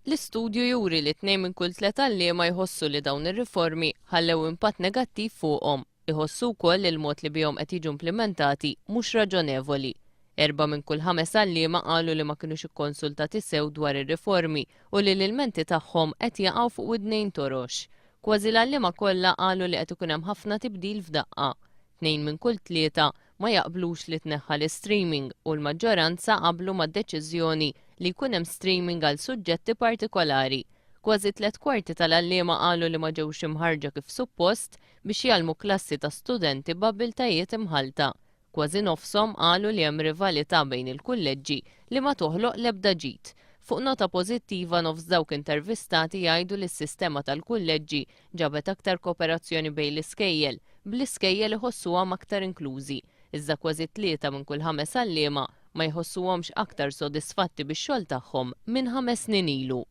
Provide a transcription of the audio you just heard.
L-istudju juri li tnejn minn kull tliet għalliema jħossu li dawn ir-riformi ħallew impatt negattiv fuqhom. Iħossu wkoll li l-mod li bihom qed jiġu implimentati mhux raġonevoli. Erbgħa minn kull ħames għalliema qalu li ma kinux ikkonsultati sew dwar ir-riformi u li l-ilmenti tagħhom qed jaqgħu fuq widnejn torox. Kważi l-għalliema kollha qalu li qed ikun hemm ħafna tibdil f'daqqa. Tnejn minn kull tlieta ma jaqblux li tneħħa l-istreaming u l-maġġoranza qablu mad-deċiżjoni li jkun hemm streaming għal suġġetti partikolari. Kważi tlett kwarti tal-għalliema qalu li ma ġewx imħarrġa kif suppost biex jgħallmu klassi ta' studenti b'abbiltajiet imħallta. Kważi nofshom qalu li hemm rivalità bejn il-kulleġġi li ma toħloq l-ebda ġid. Fuq nota pożittiva nofs dawk intervistati jgħidu li s-sistema tal-kulleġġi ġabet aktar kooperazzjoni bejn l-iskejjel, bl-iskejjel iħossuhom aktar inklużi, iżda kważi tlieta minn kull ħames għalliema ma jħossuhomx aktar sodisfatti bix-xogħol tagħhom minn ħames snin ilu.